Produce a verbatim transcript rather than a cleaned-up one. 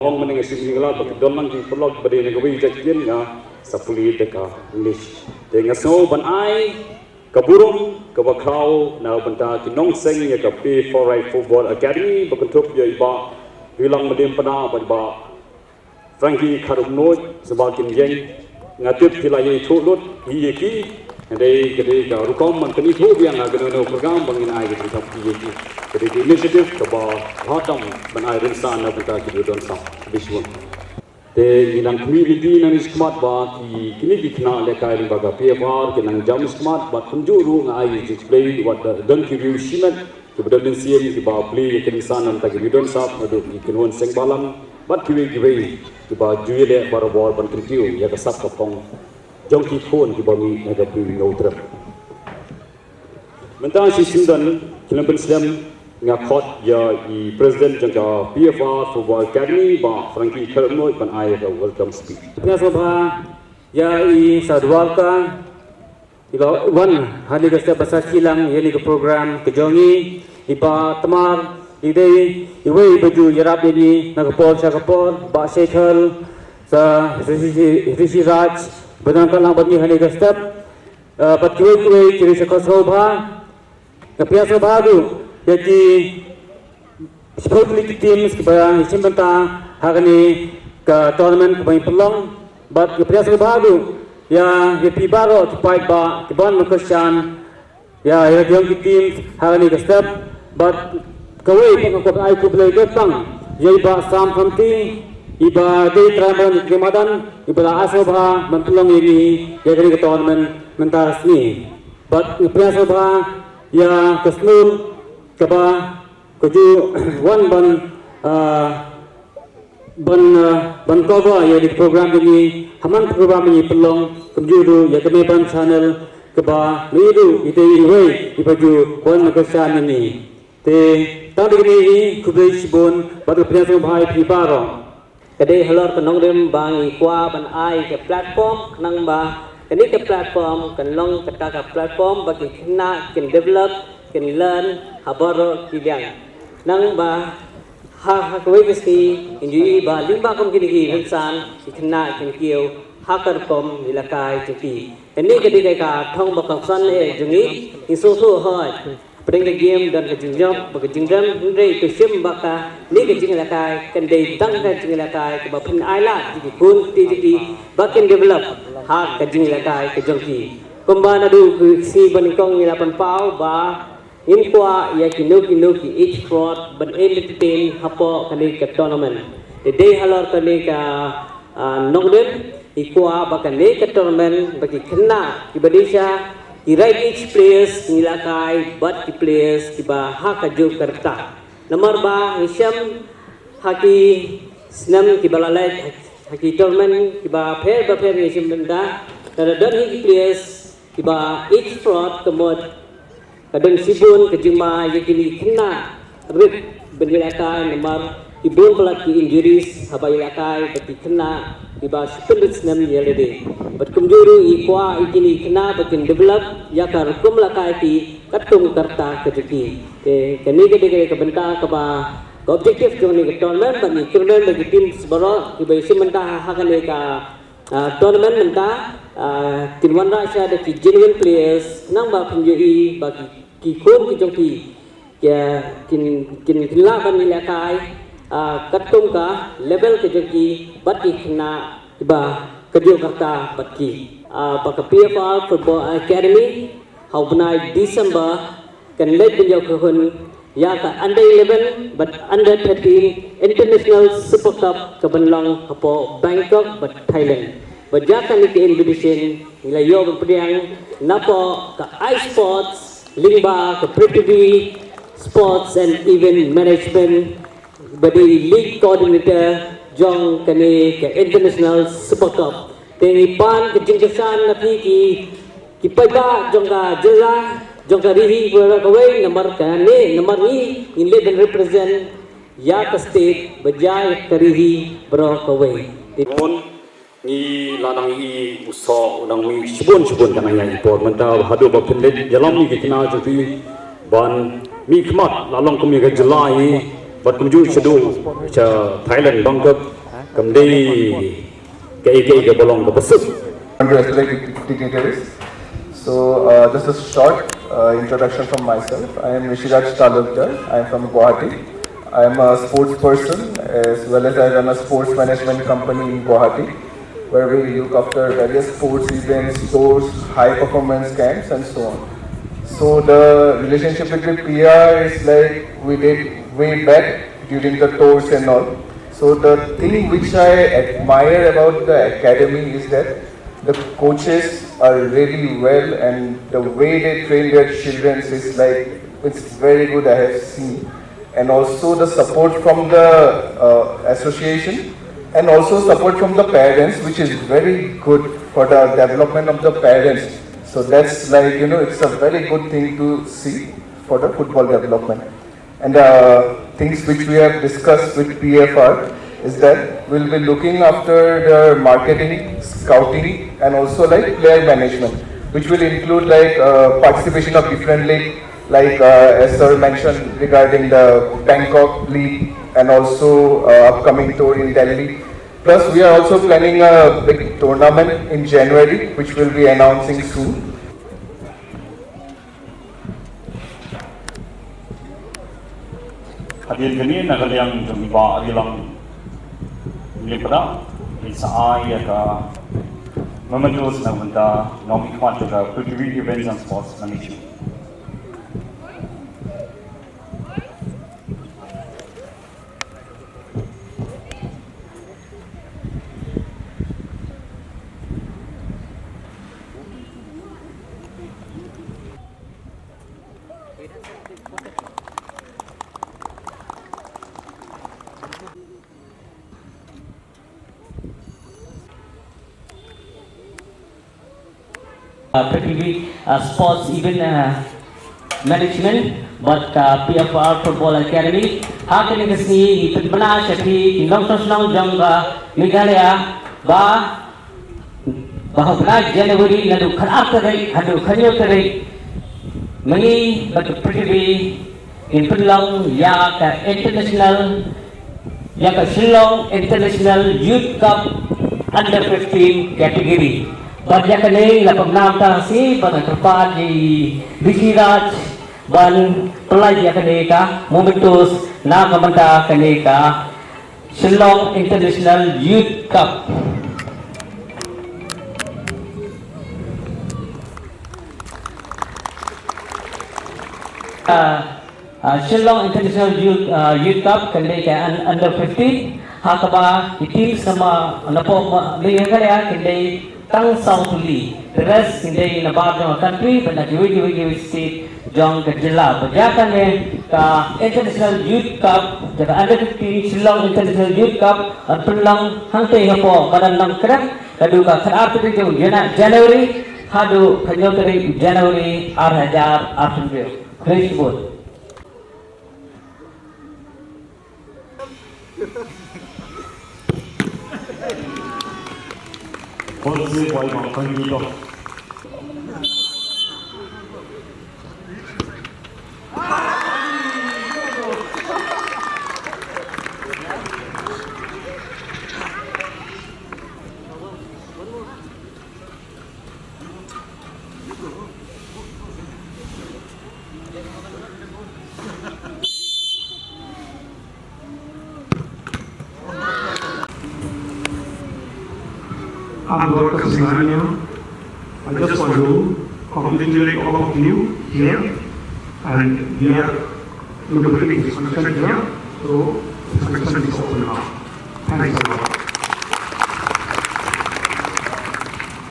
Ong mynne nga shu ïa ngi la ba ki don lang ki paralok ba dei na kawei ka jaitbynriew, nga sa pule da ka English. Te nga sngew ban ai ka burom kaba khraw na ka bynta ki nongseng ïa ka P four I Football Academy, ba kynthup ïa i Bah Rilang Mylliem Pynah bad i Bah Frankie Kharumnuid, sngewbha kin ïeng. Nga tip phi la ïathuh lut ïa ki. Hynrei ka dei ka rukom ban pynithuh biang ha kano kano ka program ba ngin ai ka jingthap ïa ki. Ka dei ka initiative kaba bha tam ban ai rynsan na ka bynta ki briew don sap. Khublei shibun. Te ngi nang khmih lynti nangne shakhmat ba ki, kine ki khynnah lehkai lyngba ka P F R ki nang jam shakhmat, bad kumjuh ruh nga ai ka jingkhublei wat don ki briew shimet kiba don mynsiem kiba plie ïa ka rynsan na ka bynta ki briew don sap, naduh ki kynhun seng bhalang bad kiwei kiwei kiba ju ïaleh barabor ban kyntiew ïa ka sap ka phong jong ki khun kiba mih na ka Bri Hynñiewtrep. Mynta shisien don, khlem pynslem, nga khot ïa i President jong ka P F R Football Academy, Bah Frankie Kharumnuid, ban ai ka welcome speech. Pynïasoh bha ïa i Sir Dwarka, i la wan hangne ka step ban sakhi lang ïa kane ka program ka jong ngi, i Bah Tmar, i dei iwei iba ju ïarap ïa ngi na ka por sha ka por, Bah Sheikhar, Sir Rishi, Rishi Raj, ba don lang bad ngi hangne ka step. Eh, bad kiwei kiwei ki riew sha ka sngewbha. Nga pynïasoh bha ruh ïa ki shiphew tylli ki teams kiba ïashim bynta ha kane ka tournament kaba ngi pynlong. Bad nga pynïasoh bha ruh ïa, ïa phi baroh ki paidbah kiba wan ban kyrshan ïa, ïa ki teams ha kane ka step. Bad kawei pat nga kwah ai khublei kyrpang ïa i Bah Sam Khamti, iba dei trai madan jong kane ka madan, iba la ai sngewbha ban pynlong ïa ngi ïa kane ka tournament mynta ka sngi. Bad nga pynïasoh bha ïa ka Snur kaba ka ju wan ban, ah, ban, ah, ban cover ïa kane ka program jong ngi, ha man ka program ba ngi pynlong, kumjuh ruh ïa ka Meiban Channel kaba mih ruh i dei iwei iba ju wan ban kyrshan ïa ngi. Te tang da kine hi, khublei shibun bad nga pynïasoh bha ïa phi baroh. Ka dei halor ka nongrim ba ngi kwah ban ai ka platform, khnang ba kane ka platform kan long kata ka platform ba ki khynnah kin develop, kin learn ha baroh ki liang. Khnang ba ha, ha kawei ka sngi ngin ïohi ba lyngba kum kine ki rynsan ki khynnah kin kiew ha ka rukom ïalehkai jong ki. Kane ka dei ka thong ba kongsan eh jong ngi, ngi sngewthuh hooid. Pdeng ka game don ka jingjop bad ka jingdem, hynrei to shim ba kane ka jingïalehkai kan dei tang ka jingïalehkai kaba phin ailad ïa ki khun kti jong ki ba kin develop ha ka jingïalehkai ka jong ki. Kumba naduh ka sngi ba nyngkong ngi la pynpaw ba ngin kwah ïa kino kino ki age fraud ban entertain hapoh kane ka tournament. Te dei halor kane ka, ah, nongrim, i kwah ba kane ka tournament ba ki khynnah kiba dei sha ki right age players kin ïalehkai bad ki players kiba ha kajuh ka rta. Namar ba ngi shem ha ki snem kiba la leit ha ki tournament kiba pher ba pher ngi shem bynta, lada don hi ki players kiba age fraud, ka mut ka don shibun ka jingma ïa kine ki khynnah rit ban ïalehkai namar ki bun palat ki injuries haba ïalehkai bad ki khynnah kiba shiphew snem ïa lade. Bad kumjuh ruh i kwah ïa kine ki khynnah ba kin develop ïa ka rukom lehkai ki katkum ka rta ka jong ki. Te kane ka dei ka bynta kaba, ka objective jong kane ka tournament, bad ngi kyrmen ba ki teams baroh kiba ïashim bynta ha kane ka ah, tournament mynta, ah, kin wanrah sha da ki genuine players, khnang ba phin ïohi ba ki, ki khun ki jong ki, ki, kin, kin, kin lah ban ïalehkai, ah, katkum ka level ka jong ki bad ki khynnah kiba kajuh ka rta bad ki. Ah, ba ka P F R Football Academy ha u bnai December kan leit ban ïoh kyhun ïa ka under eleven bad under thirteen International Super Cup kaban long hapoh Bangkok bad Thailand. Bad ïa kane ka invitation ngi la ïoh ban pdiang napoh ka iSports lyngba ka Prithvi Sports and Event Management, ba dei league coordinator jong kane ka International Super Cup. Te ngi pan ka jingkyrshan na phi ki, ki paidbah jong ka jylla, jong ka ri hi baroh kawei, namar kane, namar ngi, ngin leit ban represent ïa ka state bad ïa ka ri hi baroh kawei. Te Mon, ngi la nang ïohi u soh u nang mih shibun shibun, ka nang ïaid i por, mynta haduh ba phin leit ïalom ïa ki khynnah jong phi ban mihkhmat, la long kum ïa ka jylla hi Bad kumjuh shaduh sha Thailand, Bangkok, kam dei kaei kaei kaba long kaba suk. Respected dignitaries. So, uh, just a short uh, introduction from myself. I am Rishiraj Talukdar. I am from Guwahati. I am a sports person as well as I run a sports management company in Guwahati, where we look after various sports events, sports, high performance camps, and so on. So the relationship with the P R is like we did way back during the tours and all. So the thing which I admire about the academy is that the coaches are really well, and the way they train their children is like, it's very good, I have seen. And also the support from the uh, association, and also support from the parents, which is very good for the development of the parents. So that's like, you know, it's a very good thing to see for the football development. And uh, things which we have discussed with P F R is that we'll be looking after the marketing, scouting, and also like player management, which will include like uh, participation of different league, like uh, as sir mentioned regarding the Bangkok league and also uh, upcoming tour in Delhi. Plus, we are also planning a big tournament in January, which we'll be announcing soon. Hadien kane na ka liang jong i Bah Agilang Lyngba, i sa ai ïa ka mementos na ka bynta u nongmihkhmat jong ka Prithvi Events and Sports Management. Uh, Prithvi, uh, Sports Event uh, Management bad ka P F R Football Academy. Ha kane ka sngi ngi pynbna sha phi ki nongshong shnong jong ka Meghalaya ba ba ha u bnai January naduh khatar tarik haduh khathynñiew tarik mynta bad ka Prithvi ngin pynlong ïa ka international, ïa ka Shillong International Youth Cup under fifteen category. Bad ïa kane la pynbna mynta shi bad nga kyrpad ïa i Rishi Raj ban pynlait ïa kane ka mementos na ka bynta kane ka Shillong International Youth Cup. Uh, uh, Shillong International Youth, uh, Youth Cup kan dei ka un-, under fifteen. Ha kaba ki team sama na pop ma, Meghalaya kan dei tang saw tylli. The rest kan dei na bar jong ka country, bad na kiwei kiwei kiwei state jong ka jylla. Bad ïa kane ka International Youth Cup, ïa ka under fifteen Shillong International Youth Cup, yn pynlong hangtei hapoh Madan Nongkrem, naduh ka khatar tarik jong u Jana-, January haduh khathynñiew tarik January ar hajar arphew hynriew. Khublei shibun. I've got Kasinghania. I just want to congratulate all of you here, and we are going to bring this function here. So, this function is open now. Thanks a lot.